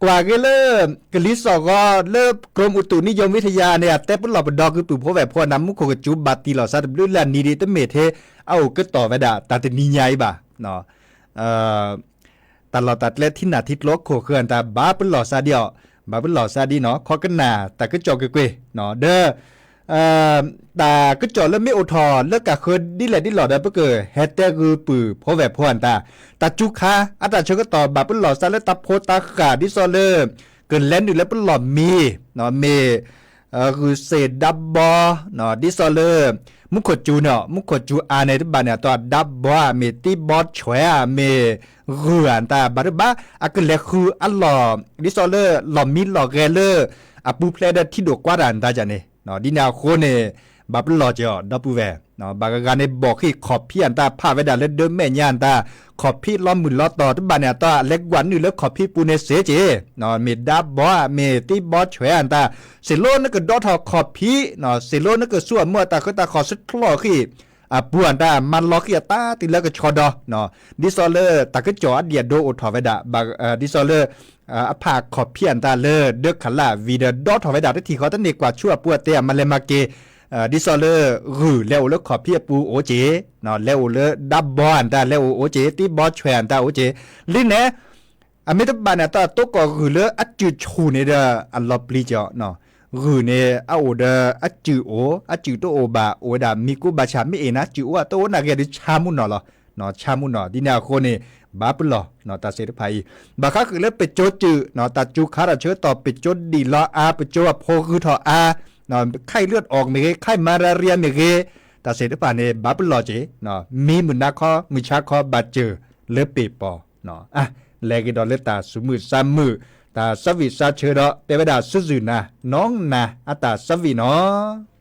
ကွၢ်က့ၤလၢ ကလံၤစိးဂီၤလၢ กรมอุตุนิยมวิทยา န့ၣ် အတဲပလီၢ်ပဒီကုာ်ပုၢ်ဖိဝဲၢ်ဖိအနၢ် မူခိၣ်ကစူၤဘၣ်တံၢ်လီၤစးတဘျုးလၢအနံၤဒံး တမ့ၢ်ထဲအအိၣ်ကတီၢ်ဝဲဒၣ် တၢ်တနံၤညါအံၤဘၣ် တၢ်လီၢ်တၢ်ကျဲထံနၢ်ထံကျိအခိၣ်ဃၢၤအတၢ် ဘၣ်ပလီၢ်စးဒံးအီၤ, ဘၣ်ပလီၢ်စးဒံးနီၤ, ခီကနၣ်တၢ်ကစီၣ်ကွ့ၢ်ကွ့ၢ်, ဒီး တၢ်ကစီၣ်လၢမ့ၢ်အိၣ်ထီၣ်လၢကးဃၢဒ်လဲၣ်ဒ်လဲၣ်ဒီး ပကဟဲတဲဂုာ်ပုၢ်ဖိဝဲၢ်ဖိအတၢ်, တၢ်စူၤခါအတၢ်ဆၢကတီၢ် ဘၣ်ပလီၢ်စးလၢတၢ်ဖိတၢ်ဃၢ် ဒ်သိးလၢ ကလဲၤနုာ်လၢပလီၢ်မံၤ, မ့ၢ် ဂုာ်စ့ၣ်ဒါဘီ, ဒ်သိးလၢ မူခိၣ်စူၤန့ၣ်, မူခိၣ်စူၤအါန့ၣ် တဘၣ်န့ၣ် အတၢ်ဒါဘီဧါ, မ့ၢ်တံဘီဆွဲဧါ, မ့ၢ်ဂုၢ်ဧါတၢ် ဘၣ်တဘၣ် အကလဲၤဃုအလီၢ် ဒ်သိးလၢလီၢ်မံလီၢ်ဂဲၤလၢ အပူၤဖျဲးဒီးထံဒိၣ်ကွါတၢ်တၢ်န့ၣ်, ဒ်န့ၣ်အဃိန့ၣ် ဘၣ်ပလီၢ်က့ၤအီၤ ဒီပုၢ်ဝဲၢ်, ဘၣ်ဂၤဂၤန့ၣ် ဘီၣ်ဃံၣ်ခီၣ်ဖံးအတၢ် ဖးဝဲဒၣ်လၢဒၢမဲာ်ညါတၢ်, ခီၣ်ဖံးလီၤမုၢ်လီၤတီၤ တဘၣ်န့ၣ် အတၢ်လဲၤကွၢ်နုာ်လၢခီၣ်ဖံးပူၤန့ၣ်စ့ၢ်က့ၤ, မ့ၢ်ဒါဘီ မ့ၢ်တံဘီဆွဲတၢ်, စ့ၢ်လီၤနကဒီထီၣ်ခီၣ်ဖံး, စ့ၢ်လီၤနကဆူအမုၢ်အတၢ်ဃၢတၢ်ဃီၤ ဆူချီၣ်ဃံၣ်အပူၤအတၢ် မၤလီၤဃံၣ်အတၢ်တုၤလၢကဆီဒီး, ဒ်သိးလၢတၢ်ကစီၣ်အဒံၣ်အဒိအိၣ်ထီၣ်ဝဲဒၣ်, ဒ်သိးလၢ အဖးခီၣ်ဖံးအတၢ်လၢဒၢခးလၢ်ဝံၤဒီး ဒီထီၣ်ဝဲဒၣ်တထံၣ်ဃီ တန့ၢ်ကွၢ်ဆူအပူၤအတဲအမၤလဲၤမၤက့ၤ, ဒ်သိးလၢဂုၢ်လဲၤအိၣ်လၢခီၣ်ဖံးအပူၤအိၣ်က့ၤ, လဲၤအိၣ်လၢဒါဘီအတၢ်လဲၤအိၣ်အိၣ်က့ၤ, တံဘီဆွဲအတၢ်အိၣ်က့ၤ, လံန့ၣ် အမ့ၢ်တဘၣ်န့ၣ် တၢ်တိကိၢ်ဂုၢ်လၢအစုၣ်ဆူၣ်န့ၣ်ဒီး အလီၤပျံၤက့ၤအီၤ, ဂုၢ်န့ၣ် အအိၣ်ဒီးအစုၣ်အိၣ်, အစုၣ်တအိၣ်ဘၣ် အိၣ်ဝဲဒၣ်မံၤကိးဘၣ်ဆၣ် မ့ၢ်အ့ၣ်နၤစုၣ်အိၣ် အတအိၣ်နၤဂ့ၤဒီးဆါမူနီၢ်လီၤ, ဆါမူနီၢ် ဒ်န့ၣ်အဃိန့ၣ် ဘၣ်ပလီၢ် တၢ်စ့တဖၣ်အံၤ, ဘၣ်ဃးဃုာ်လၢပစိၤစုၣ် တၢ်စူၤခါတၢ်ဆၢကတီၢ် ပစိၤဒံၣ်လီၤအါ ပစိၤအဖိဂုၤထီၣ်အါ, ခဲအံၤလၢအီၣ်မ့ၢ်ဂ့ၤ ခဲအံၤမၤရၤရံမ့ၢ်ဂ့ၤ, တၢ်စ့တဖၣ်န့ၣ် ဘၣ်ပလီၢ်က့ၤ, မံမုၢ်နၤခီ မုၢ်ဆါခီ ဘၣ်စၢၤလၢပ့ၤပီၤ, လဲၤက့ၤဒီးလၢတၢ်စူၤမုၢ်စါမုၢ်, တၢ်စးဝံၣ်စးဆၢဒီး တဲဝဲဒၣ်စ့ၣ်စူၣ်နၤ နီၢ်နၤအတၢ်စးဝံၣ်နီၤ.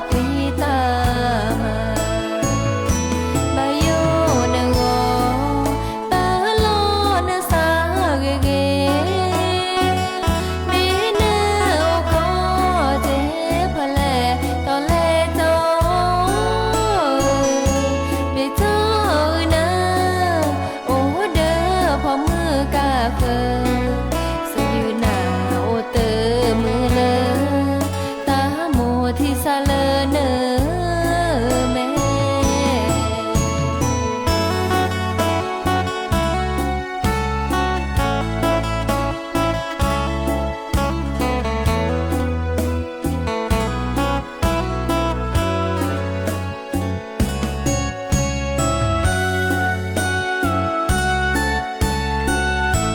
ကွံတၢ်မၤ, ဘၣ်ယိၣ်နဂီၢ်, ပလီၢ်နသးဂ့ၤဂ့ၤ, မ့ၢ်နအိၣ်ကီးတ့ၢ်ဖဲလဲၣ်တီၤလဲၣ်တီၤ, မ့ၢ်တၢ်အုၣ်နၤ အိၣ်ဒီးဖိမုၣ်ကါဃၢၤ, စယုၢ်နၤအိၣ်တမုာ်လၢ တၢ်မိၣ်ထံစၢ်လၢနမဲာ် တၢ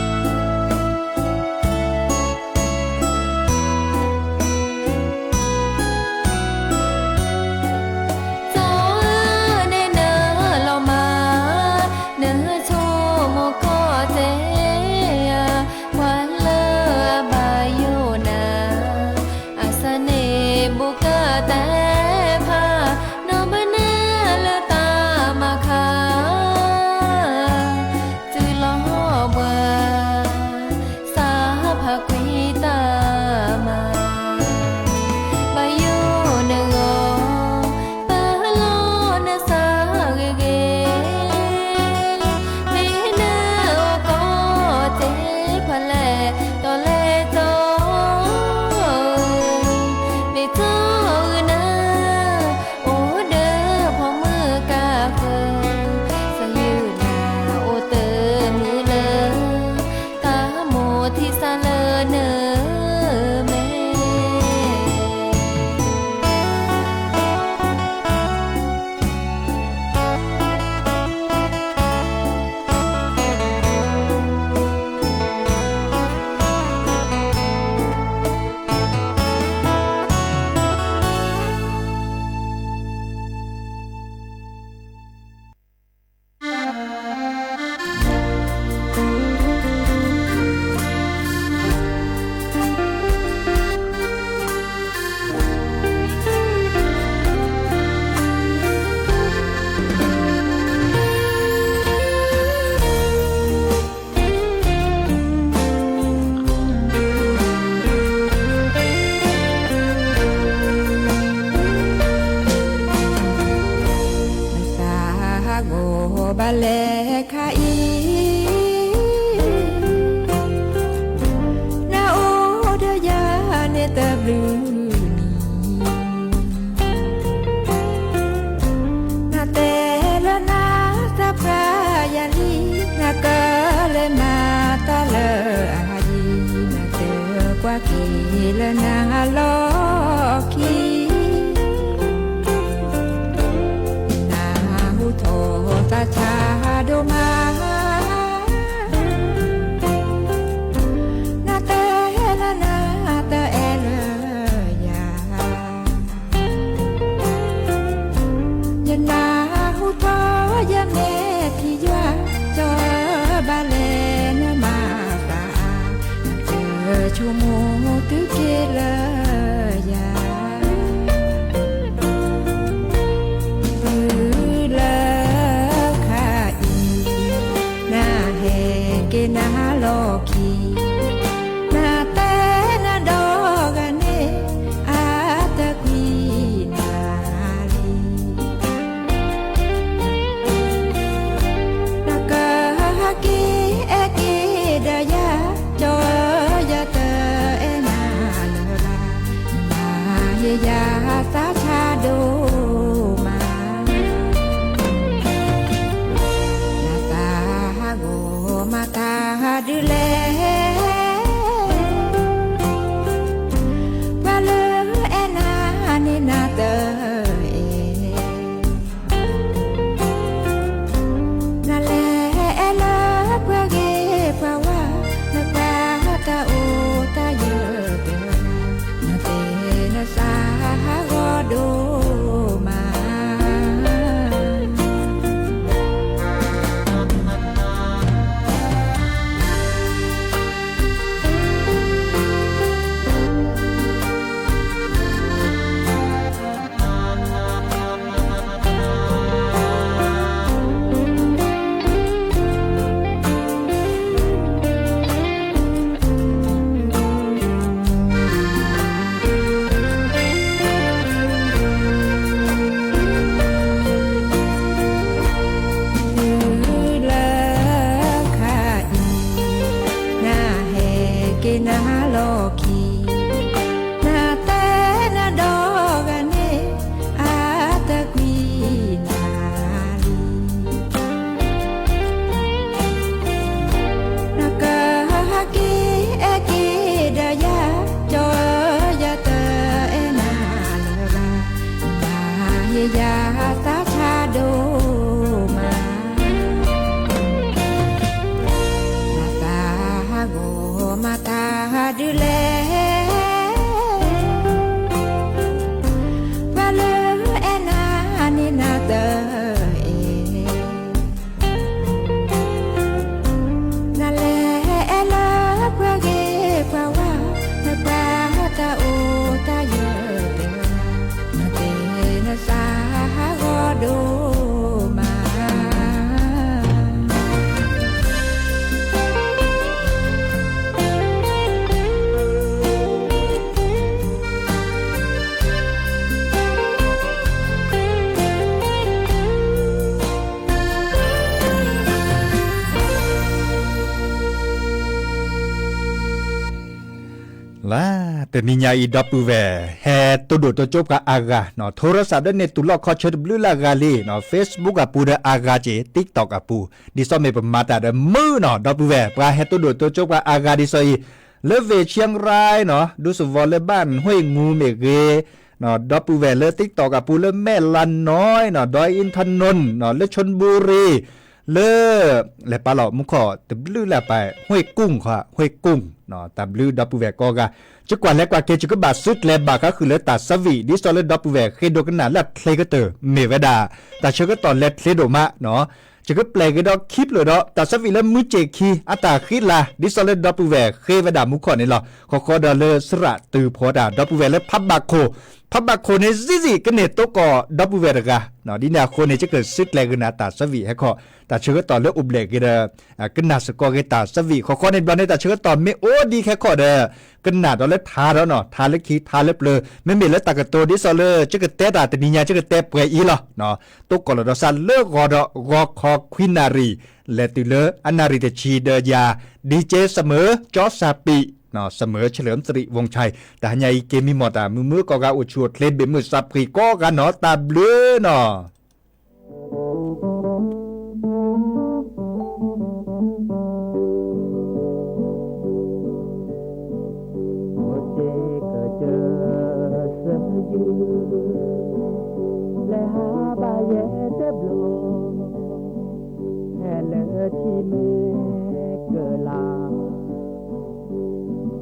်အၢန့ၣ်နလီၤမၢ်, နဆိကမိၣ်ကီးတဲယၤ, ပှၤလၢအဘၣ်ယိၣ်နၤ, အစၢန့ၣ်ဘူးကတၢၢ်ဖး, နီၢ်ဘၢနဲလၢတၢ်မၤခါ တုၤလီၤဘှါ, သးဖးကွံတၢ်မၤ, ဘၣ်ယိၣ်နဂီၢ်, ပလီၢ်နသးဂ့ၤဂ့ၤ, မ့ၢ်နအိၣ်ကီးတ့ၢ်ဖဲလဲၣ်တီၤလဲၣ်တီၤ, မ့ၢ်တၢ်အုၣ်နၤ အိၣ်ဒီးဖိမုၣ်ကါဃၢၤ, စယုၢ်နၤအိၣ်တမုာ်လၢ တၢ်မိၣ်ထံစၢ်လၢနမဲာ်. နသးဟးဂီၤဘၣ်လဲၣ်ခါအံၤ, နအိၣ်ဒီးယၤန့ၣ်တဘျုးနံၤ, နတဲလၢနသးပှၢ်ယၤလံ, နကလဲၤမၤတၢ်လၢအဟးယံၤ, နတဲကွၢ်က့ၤလၢနလီၢ်ခံ နဟူထီၣ်သးဆါဒိၣ်မး, နတဲလၢနတအဲၣ်လၢယၤ, ယနၢ်ဟူထီၣ်ယမဲာ်ထံယွၤ, ကၠီဘၣ်လဲၣ်နမၤသးအါ, နဆိကမိၣ်တုၤက့ၤလၢယၤ တုၤလၢခါအံၤ, နဟဲက့ၤနလီၢ်ခံ, နတဲနဒီဂၤန့ၣ်, အတကွံနၤလံ. နကဟဲက့ၤအဲၣ်က့ၤဒီးယၤ, ကၠီယတအဲၣ်နၤလၢၤဘၣ်, နမၤဟ့ၣ်ယၤသးဆါဒိၣ်မး, နသးဟးဂီၤမၤတၢ်ဒ်လဲၣ်, ပှၤလၢအဲၣ်နၤန့ၣ်နတအဲၣ် နလဲၤအဲၣ်လၢပှၤဂ့ၤပှၤဝါ, နပှၤတၢ်အိၣ်တၢ်ယၢၤတဂၤ, နတဲနသးဟးဂီၤဒိၣ် တနံၤညါအံၤ ဒီပုၢ်ဝဲၢ် ဟဲတိၢ်ဒိၣ်တိၢ်ကၠိပှၤအါဂၤနီၤ, ထိရစးဒၣ်န့ၣ် တူၢ်လိာ်ခီဆၢတဘျုးလၢ်ဂၤလံနီၤ, Facebook အပူၤဒီးအါဂၤက့ၤ TikTok အပူၤ, ဒ်သိးမ့ၢ်ပမၤတၢ်ဒီးမုာ်နီၤ, ဒီပုၢ်ဝဲၢ် ပှၤဟဲတိၢ်ဒိၣ်တိၢ်ကၠိပှၤအါဂၤဒ်သိးအံၤ, လၢ ဝ့ၢ်ချံရၢၣ်နီၤ, ဒူသဝီလၢ ဘၣ်ၣ်ဟူၣ်မ့ၢ်ဂ့ၤ, ဒီပုၢ်ဝဲၢ်လၢ TikTok အပူၤလၢ မဲၢ်လါနီၢ်နီၤ, ဒီး အ့ၣ်ထါနူၣ်နီၤ, လၢ ခၠူၣ်ဘူရံၤ, လၢ လဲၤပာ်လီၤမူခီၣ်တဘျုးလၢ်ပာ် ဟူၣ်ကုၢ်ခီ, ဟူၣ်ကုၢ်, တၢ်ဘျုးဒီပုၢ်ဝဲၢ်ကိးဂၤ, ယကွၢ်လဲၤကွၢ်က့ၤ ယကဘၣ်စုကျဲၤဘၣ်ဃးဃုာ်လၢတၢ်ဆၢဝံၣ် ဒ်သိးလၢဒီပုၢ်ဝဲၢ်ဃ့ဒိကနၣ်လၢအချ့ကတၢၢ် မ့ၢ်ဝဲဒၣ် တၢ်ဆၢကတီၢ်လဲၤချ့ဒိၣ်မးနီၤ, ယကပျဲၢ်က့ၤဒီးခံဖျၢၣ်ဒီး တၢ်ဆၢဝံၣ်လၢမုၢ်စ့ၢ်ခံ အတၢ်ဃံလၤ ဒ်သိးလၢဒီပုၢ်ဝဲၢ်ဃ့ဝဲဒၣ်မူခီၣ်န့ၣ်လီၤ. ဃီဃီဒီးလၢစရၣ်တုၤဖီတၢ် ဒီပုၢ်ဝဲၢ်လၢဖးဘၣ်ခိၣ်, ဖးဘၣ်ခိၣ်န့ၣ် စံးစံးကန့ၢ်သကိးဒီပုၢ်ဝဲၢ်တဂၤ, ဒ်န့ၣ်အဃိန့ၣ် ယကစုကျဲၤကနၣ်တၢ်ဆၢဝံၣ်ဟဲခီ, တၢ်ဆၢကတီၢ်လၢအိၣ်ဘျဲၣ်က့ၤဒီး ကနၣ်စ့ၢ်ကီးက့ၤတၢ်ဆၢဝံၣ် ဃီဃီန့ၣ်ဘျီန့ၣ် တၢ်ဆၢကတီၢ်မ့ၢ်အိၣ်ဒံးခဲခီဒီး ကနၣ်ဒီးလၢထါဒီးနီၤ, ထါလၢခံ ထါလၢပျၢၤ, မ့မ့ၢ်လၢတၢ်ကတိၤဒ်သိးလၢ ယကတဲတၢ်တနံၤညါ ယကတဲပှဲၤအံၤလီၤ. တိကိၣ်လီၤဒီးစးလၢဂီၤဒီး ဂီၤခီခွံနၣ်ရံၣ်, လဲၤတုၤလၢအနၣ်ရံၣ်တဆံဒီးယၤ, ဒ့ကၠ့ စမၢၤ ကၠီစၣ်ပံး, စမၢၤ เฉลิมสิริวงศ์ชัย, တၢ်ဟါညါအံၤက့ၤမံမီၢ်တၢ် မုာ်မုာ်ကိးဂၤ အိၣ်ဆူၣ်အိၣ်ချ့ ဘ့ၣ်မုၢ်စၢ်ဖှံၣ်ကိးဂၤနီၤ, တၢ်ဘျုးနီၤ. အိၣ်စ့ကစၢၢ်စၢယုၢ်, လဲၤဟးဘၣ်ယဲၢ်တဘျီ, ဖဲလၢထံမဲၢ်ကလၤ,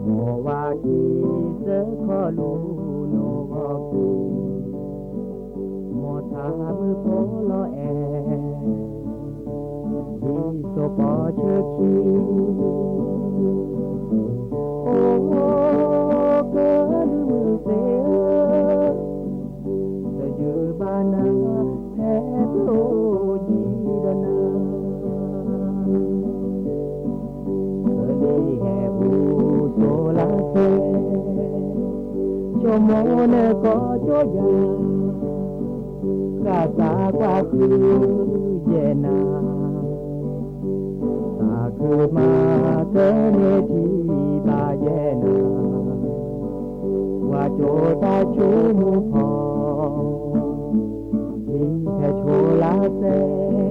မ်ဝၤခံစၢခီလူၤနိၣ်ဂီၤခံ မ်ထါမုၢ်ဖိလီၤအဲၣ်, ဒ်သိးပီၤဆၢခံ, အိၣ်, ကလုာ်မုၢ်သ့ၣ်ဧၢ, တယုၢ်ဘၣ်နၤ ဖဲပအိၣ်ယံၤဒီးနၤ ကလံၤဟဲအူစိၤလါစဲ, ဆိကမိၣ်နၢ်ကီၢ်ကၠိယၤ, ဃၣ်သးကွၢ်ဃုယဲၢ်နၤ, သးခုမၤကန့ၢ်ထံဘၣ်ယဲၢ်နၤ, ပှၤကၠိတၢ်ဆိကမိၣ်ဖီ ထံဖဲဆိလါစဲ,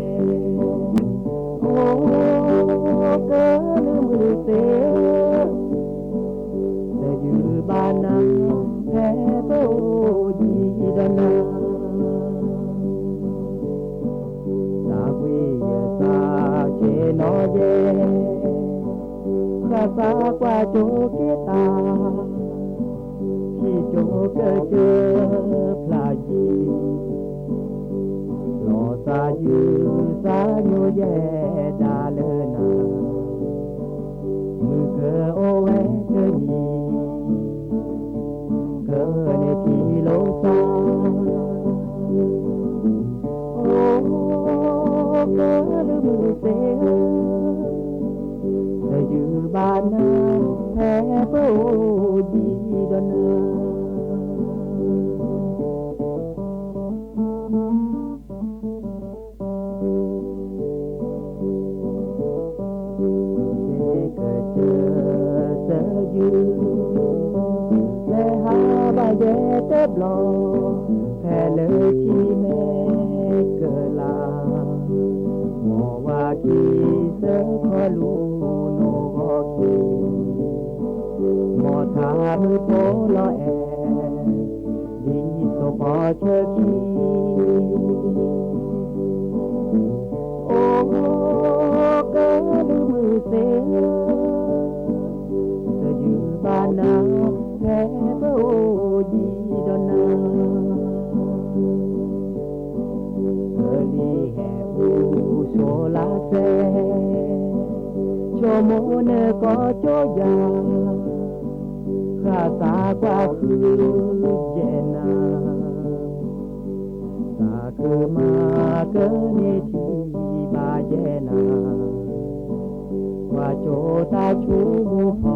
အိၣ်, ကလုာ်မုၢ်သ့ၣ်ဧၢ, တယုၢ်ဘၣ်နၤ ဖဲပအိၣ်ယံၤဒီးနၤ သးကွံယသးဆ့ၣ်နီၤယဲ, ဃၣ်သးကွၢ်ကၠိက့ၤတၢ်, ဟံၣ်ကၠိကစၢၢ်ဖျါယံၤ, လီၤသးယုၢ်သးညိယဲၢ်ဒၣ်လၢနၤ, မုၢ်ကအိၣ်ဝဲတနံၤ ကန့ၢ်ထံလိာ်သး, အိၣ်, ကလုာ်မုၢ်သ့ၣ်ဧၢ, တယုၢ်ဘၣ်နၤ ဖဲပအိၣ်ယံၤဒီးနၤ ကစၢၢ်စၢယုၢ်, လဲၤဟးဘၣ်ယဲၢ်တဘျီ, ဖဲလၢထံမဲၢ်ကလၤ, မ်ဝၤခံစၢခီလူၤနိၣ်ဂီၤခံ, မ်ထါမုၢ်ဖိလီၤအဲၣ် ဒ်သိးပီၤဆၢခံ, အိၣ်, ကလုာ်မုၢ်သ့ၣ်ဧၢ, တယုၢ်ဘၣ်နၤ ဖဲပအိၣ်ယံၤဒီးနၤ ကလံၤဟဲအူစိၤလါစဲ, ဆိကမိၣ်နၢ်ကီၢ်ကၠိယၤ, ဃၣ်သးကွၢ်ဃုယဲၢ်နၤ, သးခုမၤကန့ၢ်ထံဘၣ်ယဲၢ်နၤ, ပှၤကၠိတၢ်ဆိက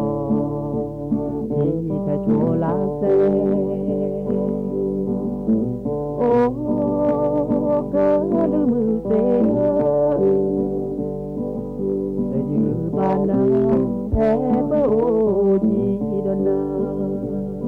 မိၣ်ဖီ ထံဖဲဆိလါစဲ, အိၣ်, ကလုာ်မုၢ်သ့ၣ်ဧၢ, တယုၢ်ဘၣ်နၤ ဖဲပအိၣ်ယံၤဒီးနၤ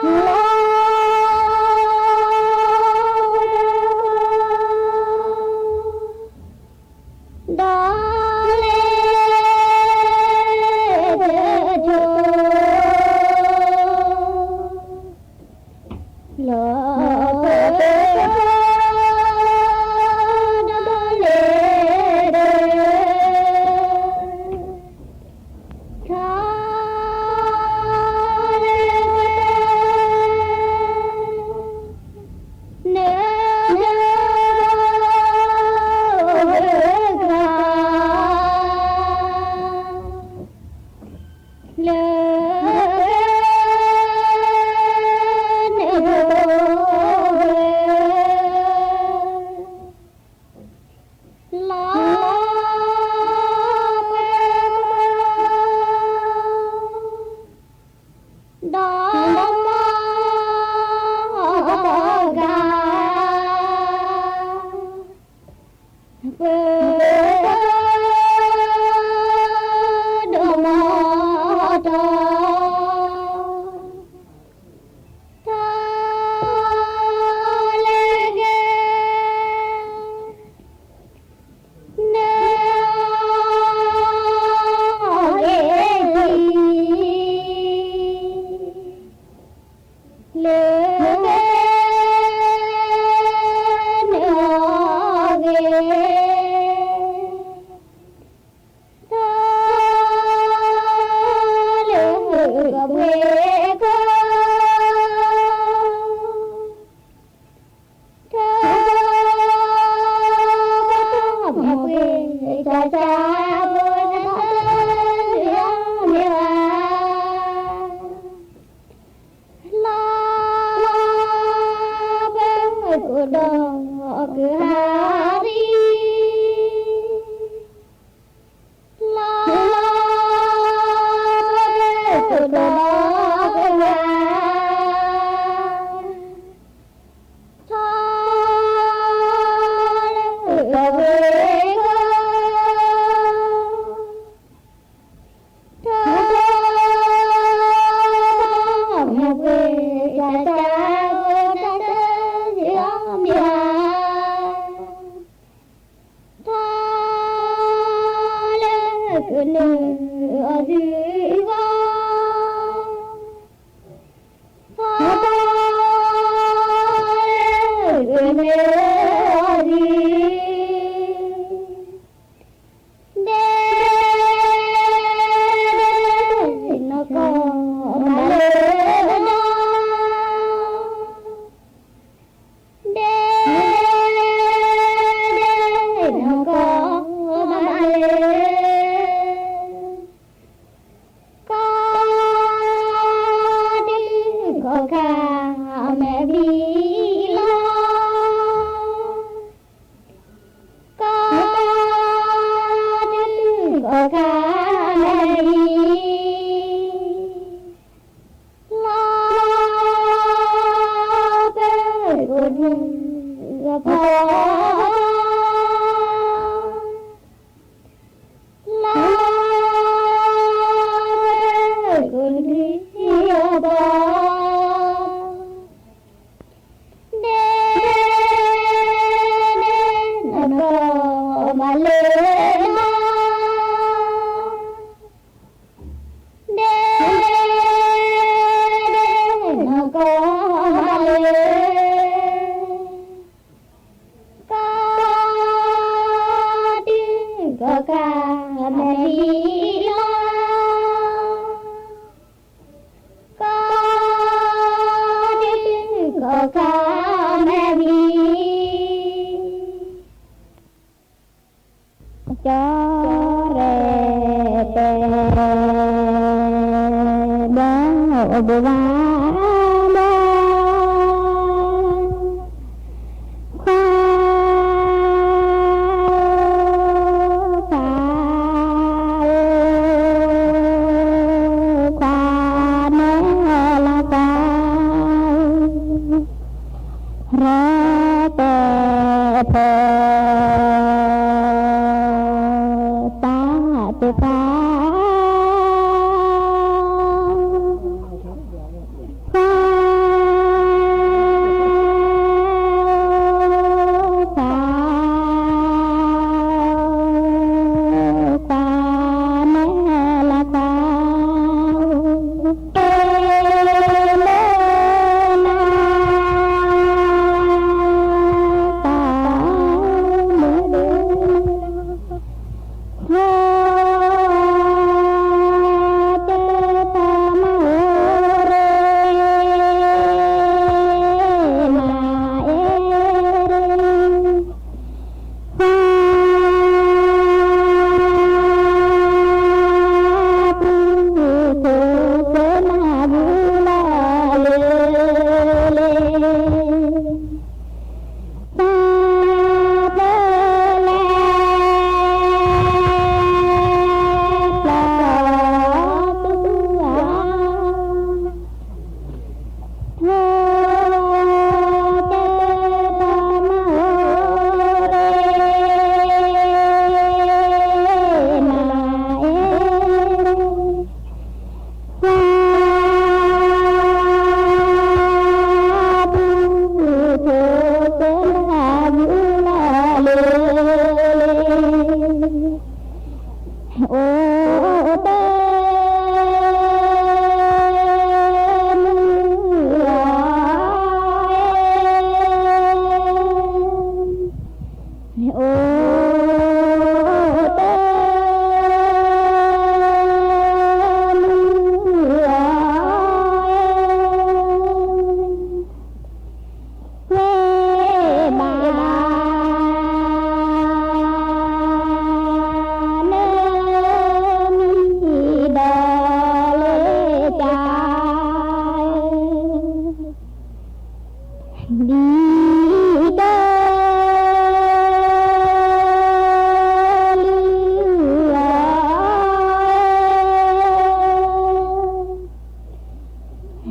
လီၤ ဒီး လၢ တၢ် လၢ ဒီး လၢ တၢ် တၢ် လၢ န ဒီး ဂၤ လၢ န ဒီး ဂၤ လီၤ ပ ဒီး မ ဂၤ ပ ဒီး မ တီ တၢ် လၢ ဂၤ န ဂ့ၤ လၢ န ဂ့ၤ တၢ် လၢ ကဘှ့ၣ် က တၢ် မၤပှဲၤ တၢ် တၢ် ဖိ တၢ် တၢ် လၢ မ့ၢ် ဝါ လီၤ ပ က ဒီး က ဟါ ရံ လီၤ ပ က ဒီး က ဟါ ထီ လၢ ကဝ့ၤ က တၢ် မၤပှဲၤ တၢ် တၢ် ဖိ တၢ် တၢ် လၢ မ့ၢ် ဝါ တၢ် လၢ ကနၢၤ အီၤ ဒု ဂီၤ တၢ် လၢ ကနၢၤ အီၤ ဒု ဒဲ ဒဲ နကီၢ် မၤလၢ ဒီ ဒဲ ဒဲ နကီၢ် မၤလၢ ကီၢ် ဒု ကီၢ်ခါ မဲာ်ဘံလီၤ ကီၢ် ဒု ကီၢ်ခါ မဲာ်ဘံ လီၤ ပ ကဒု ကဖီ လီၤ ပ ကဒု ကဖီ ဒဲ ဒဲ နကီၢ် မၤလၢ ဒဲ ဒဲ နကီၢ် မၤလၢ ကီၢ် ဒု ကီၢ်ခါ မဲာ်ဘံလီၤ ကီၢ် ဒု ကီၢ်ခါ မဲာ်ဘံ ကၠီရဲၣ်တဲ ဘီ အိၣ်ဘှံးဘၣ် ဘီ ခွါ ခွါ ခွါ နဲလီၤကွၢ် ရဲၣ်တဲ ဖဲ တၢ်တဖၣ် ခွါ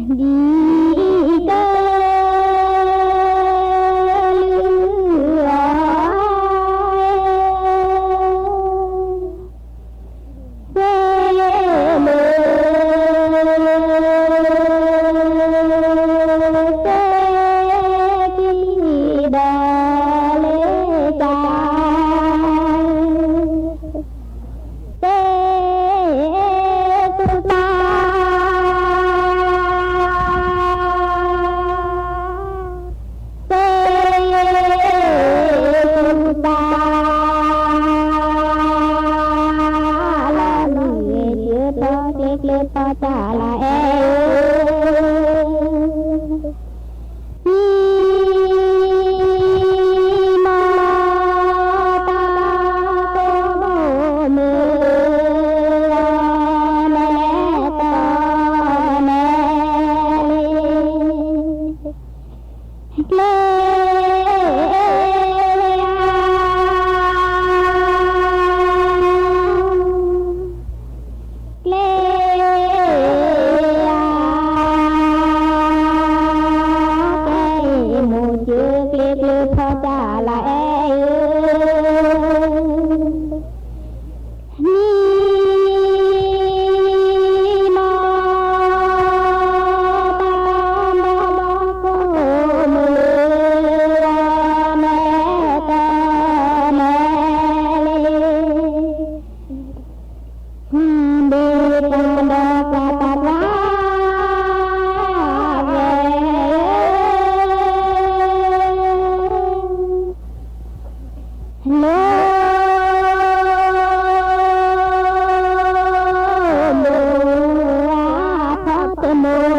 ဒ်ကလုၢ်အီၤ ကျဲဧါ, ကဲမိၢ်ကၢကျဲကျဲဖီတၢ်လၢအဲၣ်ဧၢ, မံမီၢ် တၢ်မီၢ်ဘီခိၣ်မုၢ် မဲာ်တမဲာ်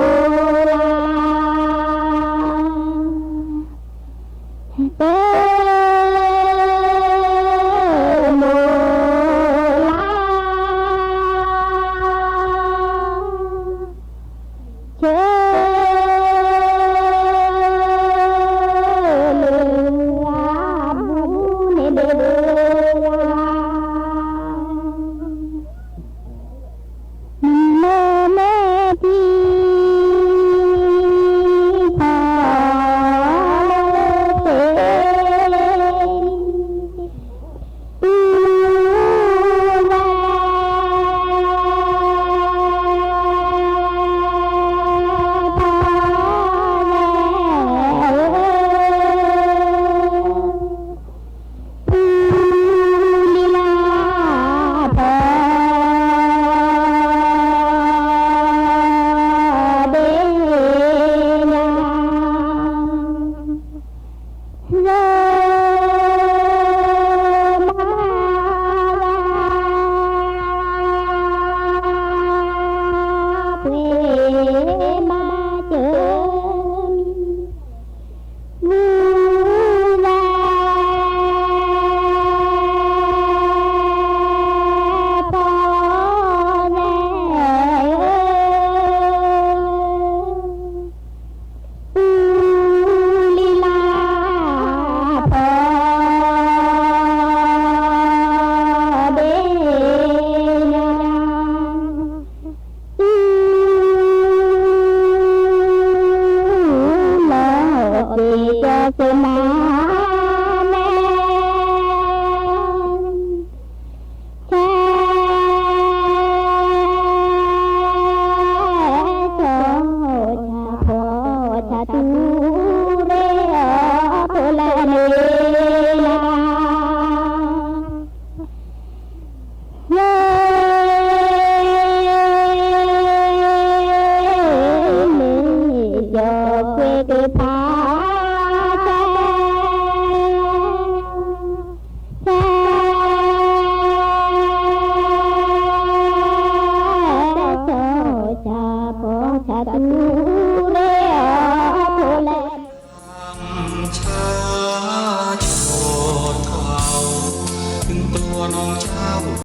လံ ဒ်တၢ်ဒီးပှၤတၢ်ပှၤဝဲ လၢမိၢ်အဖီတမိၢ် တမိၢ်လၢ ဆၢ လၢအဘူးန့ၣ်ဒၣ် မ့ၢ်မ့ၢ်ထံ ဖီလၢသ့ၣ်